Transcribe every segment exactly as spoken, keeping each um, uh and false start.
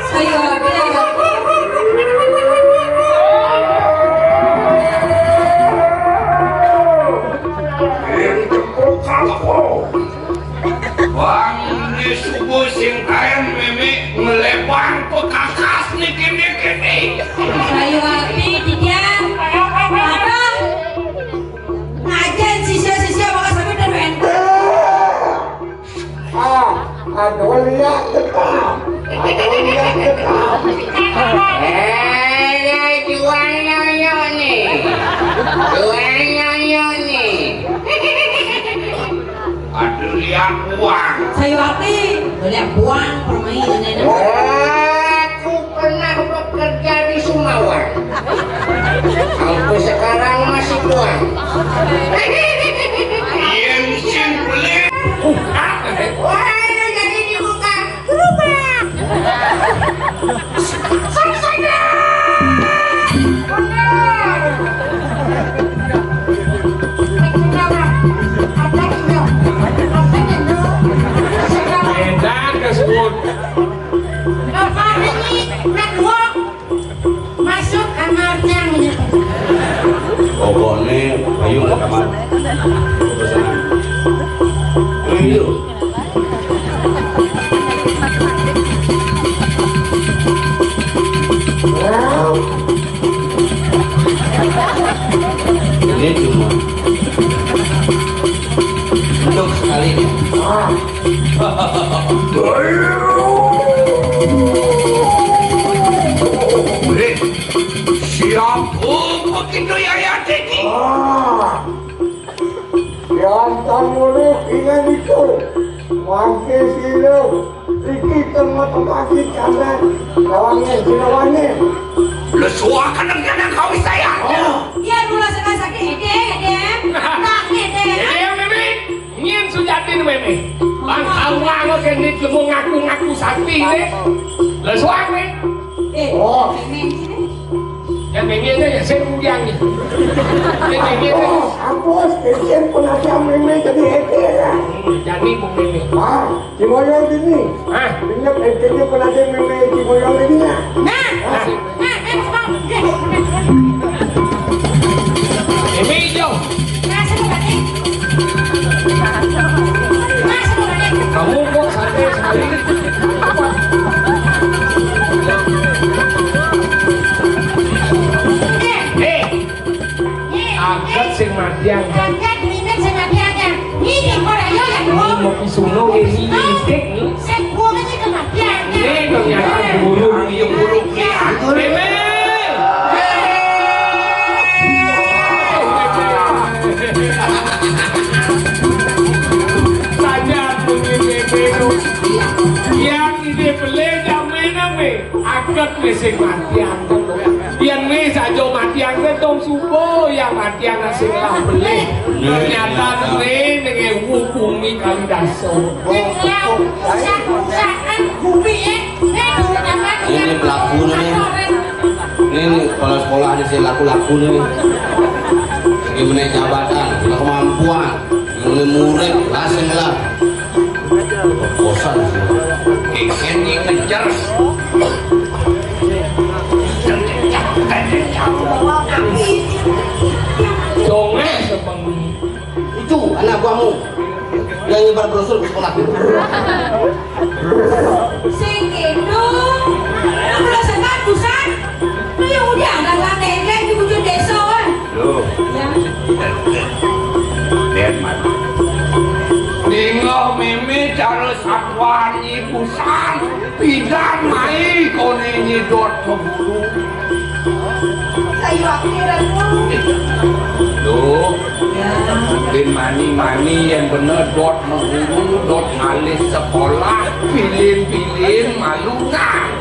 Saya Bang, ini subuh sing kaen mémé ngelebang pekakas niki-niki nih. Saya Wati, Didian. Aduh. Ngajen sisya-sisya bakal sampai dan wénten. Ah, aduh, lihat depan. Aduh, lihat depan. Eh, jual nyonya nih. Jual nyonya nih. Aduh, lihat uang. Sayuwati, lihat uang permainan. Aku pernah bekerja di Sumawar. Sampai sekarang masih kuat. Yen sing beli. Wah, jadi dibuka. Berubah. Sangsana. Benar. Edan kesebut. Bapak ini nak dua. Masuk kamar nyang. Pokoknya, ayo ke kamar. Ayo. Ini cuma untuk sekali. Siapa begitu ya, ya, Diki? Ah, yang tamu lu ingat itu. Mangke silo, iki tengah pemaki kanan, lawannya sinawannya. Lesuakan dengan kau saya. Oh. Iya, dulu sakit-sakit, ede, ede. Tak, ede. Ede yang meme. Nyén sujatin mémé. Bang awang kok kéné cuma ngaku-ngaku sakti né. Lah suang né. Eh, oh. Mémé ini. Ya mémé aja ya sing udiang nih. Ya mémé aja. Oh, aku sing penasihat mémé jadi éké ya. Hmm, jadi bu mémé. Ah, Cimoyong ini. Hah? Ingat ékénya penasihat mémé Cimoyong ini ya. Nah. Nah. Ini hijau. Kamu kok santai sekali? Eh, aget sing matian. Ini mau pisuno ini itik. Ini ternyata guru. Iya, guru. Mémé. Saja bunyi mémé. Yang ini beli jam mémé. Aget mé sing matian. Yén mé saja matian, dong suba yang matian sing lah beli. Ternyata mé ning ewu bumi kali dasa. Ini pelaku nih. Ini, ini kepala sekolah ada sing laku-laku nih. Ini menaik jabatan, punya kemampuan, ini murid, lah sing lah. Bosan sih. Ini ngejar. Dongeng sepenghuni. Itu anak buahmu yang nyebar brosur ke sekolah. Sing itu, aku rasakan busan. Lu yang udah angkat-angkat di ujung desa, kan? Loh. Ya. Lihat, Mat. Dinggo mimi cara satuan ibu sang pidan mai koné nyedot ke guru. Saya akhiran, Bang. Duh, ya. Bin mani-mani yang bener dot mengguru, dot ngalih sekolah, bilin-bilin malu nah.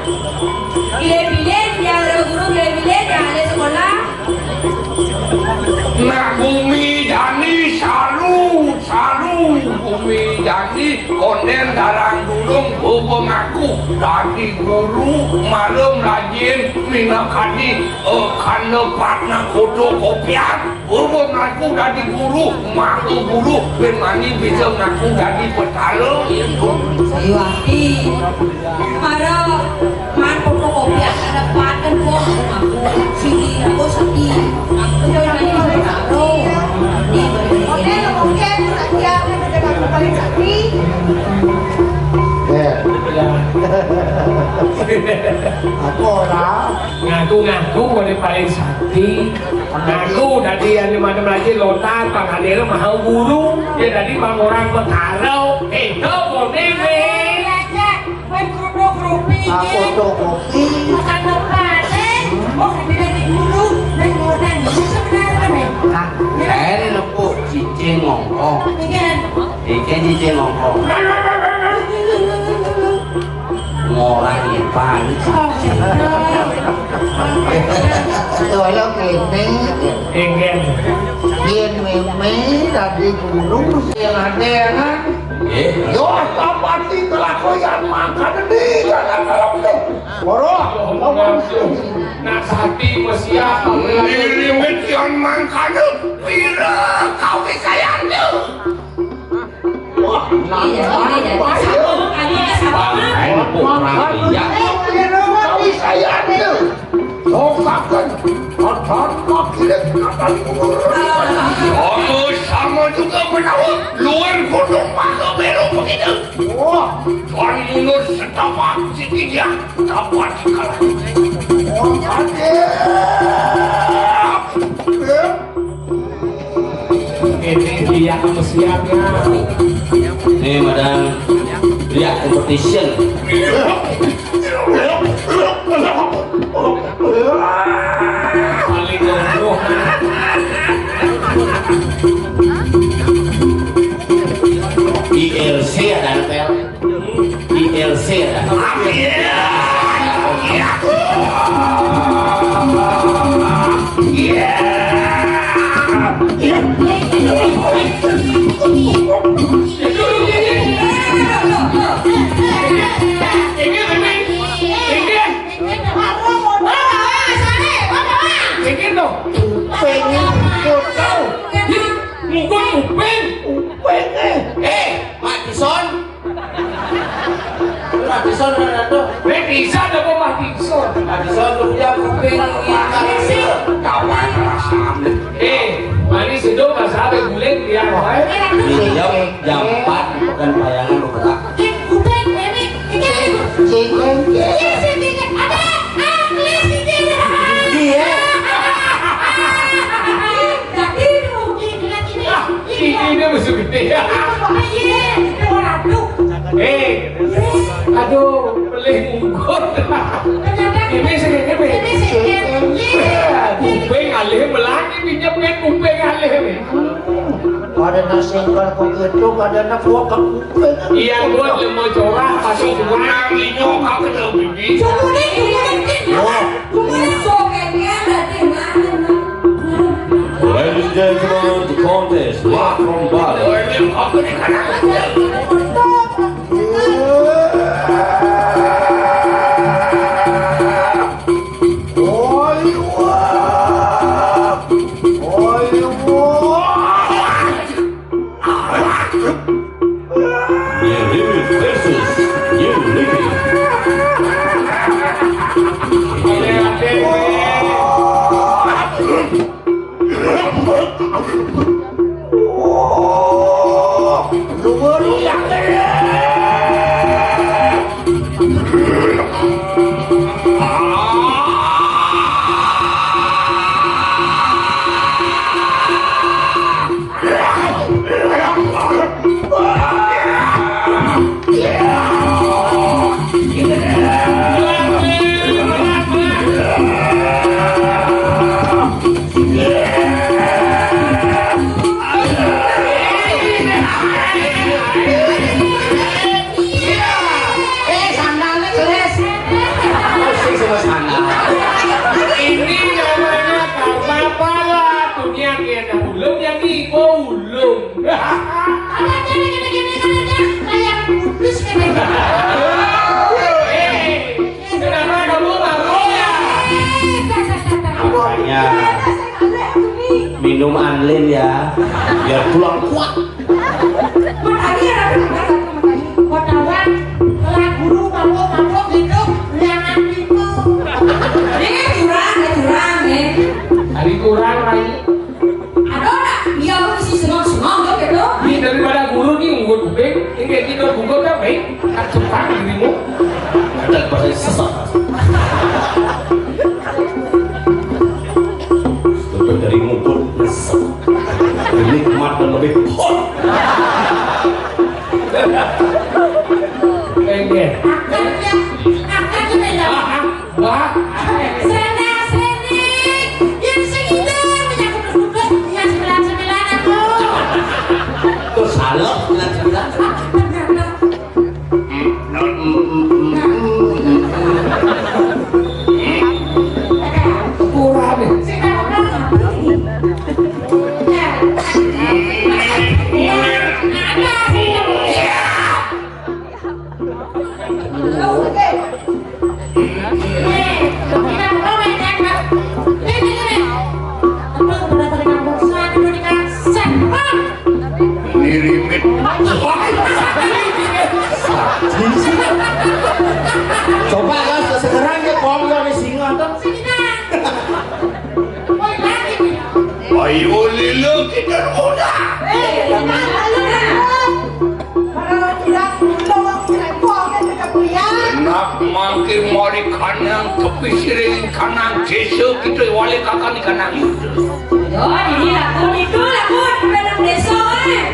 Bilin-bilin, ya, guru bilin-bilin, ya, ngalih sekolah. Nah, Gumi Jani salu, salu, Gumi Jani konden darang dulu. Hubung aku dadi guru, malem rajin minakadi, eh, kanda patna fotokopian. Hubung aku dadi guru, mangku guru, ben mani bisa ngaku dadi petala. Ayo, Ati. Para man fotokopian ada paten kok. Sini, aku sedih. Aku pengen nanya sama Cak Ro. Oke, oke, aku siap. Aku udah ngaku paling sakti. Eh. Apa ora? Ngaku-ngaku boleh paling sakti. Ngaku tadi yang di mana lagi lontar, Pak Kadero mau guru. Ya tadi bang orang berkaro. Eh, itu boleh, weh. Kowe kruduk rupi. Aku tuh kopi. Makan nopane. Oh, dadi guru, nang ngoten. Sebenarnya, men. Nah, ini lepuk cicing ngongkong. Iki kan. Iki cicing ngongkong. Ngorang ipan. Astagfirullah. Soalnya kene. Enggak. Yen meme tadi guru sing ada kan. Eh, yo, apa sih kelakuan makan ini? Jangan kalau itu. Ora, lawan sing. Nak sati mesias. Ngirimit yang mangkane pira kau kayane. Wah, iya, iya, iya. Apa ya? Sama, sama. Makan, makan. Iya. Kau kayane. Sokaken, akan makilit akan. Aku sama juga menawa luar gunung maka beru begitu. Wah, tuan mundur setapak siki dia dapat kalah. Wah, ada. Ini dia kamu siap ya. Nih, madang. Dia competition. Paling goblok. I L C ada, Pel. I L C ada. Mikir dong. Pengen foto. Mungkin kuping. Kuping, eh. Eh, Pak Dison. Pak Dison, Pak Dison. Eh, Dison apa Pak Dison? Pak Dison, lu punya kuping. Kawan rasanya. Eh, mari sedok masalah guling dia. Iya, jam empat bukan bayangan lu kata. Kuping, ini. Cing, cing. Iya, cing, cing. Ada, ah, please, cing, cing. Iya. Jadi, mungkin dengan ini. Ah, ini, ini musuh gede. Iya, dua ratus. Eh, aduh, pelih mungkur. Ternyata ini sih, ini, ini sih. Iya. Kuping alih melati, pinjam kuping alih. Pada nasi kalau begitu, pada nak buat kamu. Iya, gua lemo corak, masuk kurang, linyo, kau kena bibi. Cuma ni, cuma ni. Wah. Cuma ni, so, kayak dia, berarti, nah. Ladies and gentlemen, the contest live from Bali. New Limit versus New Limit. Eh, sandalnya jelas. Pusing sama sandal. Ini namanya karma pala. Dunia tiada ulung yang ibu ulung. Ada, ada, ada, ada, ada, ada. Kayak putus, kayak gitu. Lin ya, biar pulang kuat. Makanya ada kata-kata makanya. Wartawan, telah guru, mabuk-mabuk gitu, jangan gitu. Ini curang, ya curang, ya. Hari kurang lagi. Aduh, dah, dia lu isi sengong-sengong gitu. Ini daripada guru nih nggut kuping, ini kayak gitu buka kan baik, tak cupang dirimu. Ada bahasa sesat. Sudah dari ngubur nyesek. Lebih nikmat dan lebih hot. Enggak. Akan ya, akan ya, ya. Wah. Sana sini, yang sini dong, yang kudus-kudus, yang sembilan-sembilan aku. Terus salah, sembilan-sembilan. Kurang. Nirimit. Coba lah sekarang ya, Bang, dari singa tuh. Ayo lila kita udah. Nak mangke mari kanang tepi siring kanang desa kita wali kakak di kanang itu. Yo, ini laku itu laku di dalam desa, eh.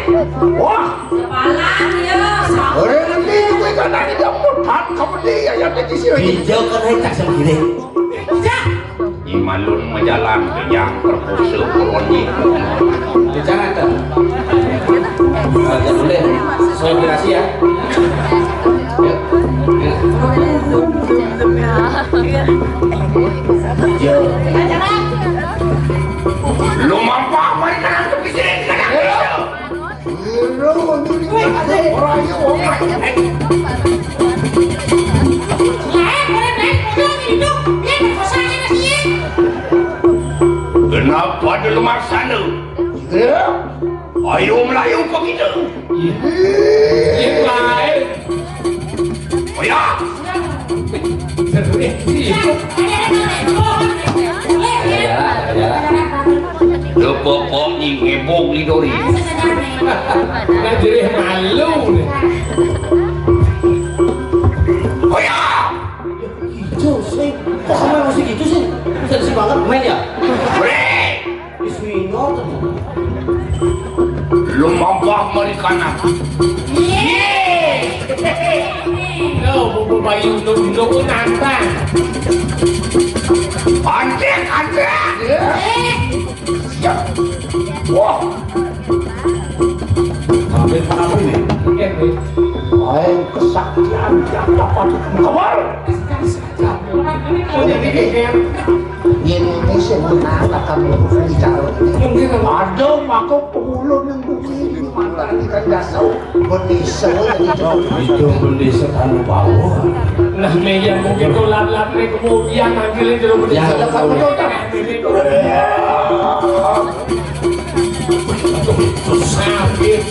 Wah. Kepala dia, sama. Orang nanti itu kanang itu mutat kamu dia yang di sini. Hijau kan hijau sendiri. Hijau. Imalun majalan kenyang perkosa purwani. Bicara tuh. Aja boleh. Sesuai durasi ya. Ya. Ya. Ya. Lu mampu apa di kanan tepi sini? Kanan. Kenapa ada lemah sana? Ayo Melayu kau kita. Iya. Iya, baik. Oh ya. Lo pokok ni ngebok ni dori. Nah, jadi malu ni. Oh ya. Itu sih. Kok kamu emosi gitu sih? Sensi banget main ya? Bre. Lumabah marikanan. Lo, bubu bayu, lo, lo pun nantang. Antek, antek. Ya. Wah. Hampir mati nih. Iya, nih. Lain kesaktian yang dapat kembar. Ini sih menantang kamu bicara. Ada maka penghulu yang bumi ini mantan ikan dasar. Bendesa itu. Itu bendesa anu bawah. Nah, meja mungkin tuh lap-lap nih kemudian nanti nih dulu bendesa. Ya, kamu tuh tak. Sakit.